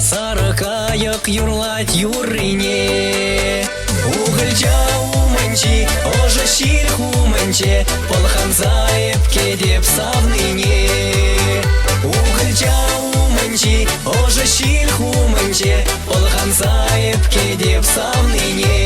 Сарӑ кайӑк юрлать юррине. Укӑлча умӗнчи ӑшӑ ҫил хумӗнче пӑлханса эп кетеп савнине. Укӑлча умӗнчи ӑшӑ ҫил хумӗнче пӑлханса эп кетеп савнине.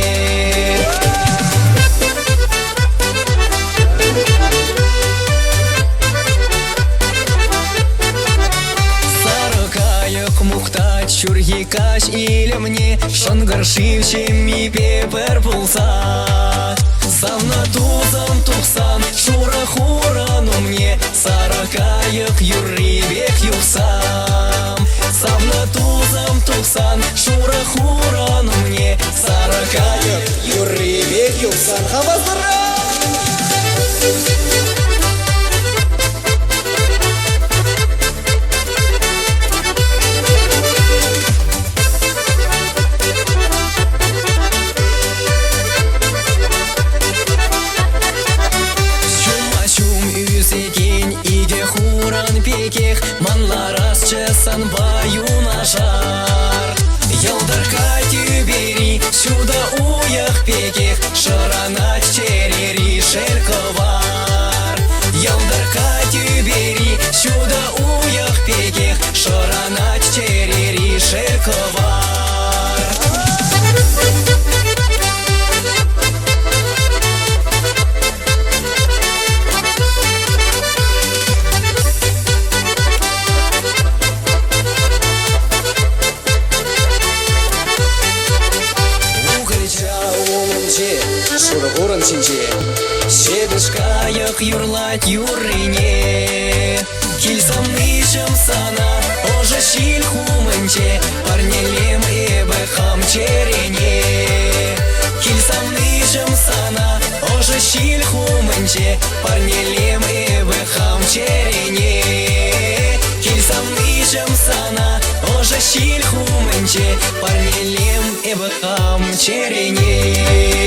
Сарӑ кайӑк мухтать ҫурхи каҫ илемне, Шӑнкӑр шыв ҫеммипе пӗр пулса. Савнӑ тусӑм тухсан шурӑ хурӑн умне Сарӑ кайӑк юрри пек юхсам. Савнӑ тусӑм тухсан шурӑ хурӑн умне Сарӑ кайӑк юрри пек юхсан хаваслӑрах! Ҫума ҫум ӳсекен икӗ хуран пекех ман ларасчӗ санпа юнашар. Йӑлтӑркка тӳпери ҫутӑ уйӑх пекех шӑранать чӗрери шел кӑвар. Йӑлтӑркка тӳпери ҫутӑ уйӑх пекех шӑранать чӗрери шел кӑвар. Укӑлча умӗнче, шурӑ хурӑн ҫинче, ҫепӗҫ кайӑк юрлать юррине. Килсамнишӗм сана ӑшӑ ҫил хумӗнче парнелем эпӗ хам чӗрене. Килсамнишӗм сана ӑшӑ ҫил хумӗнче парнелем эпӗ хам чӗрене. Килсамнишӗм сана ӑшӑ ҫил хумӗнче парнелем эпӗ хам чӗрене.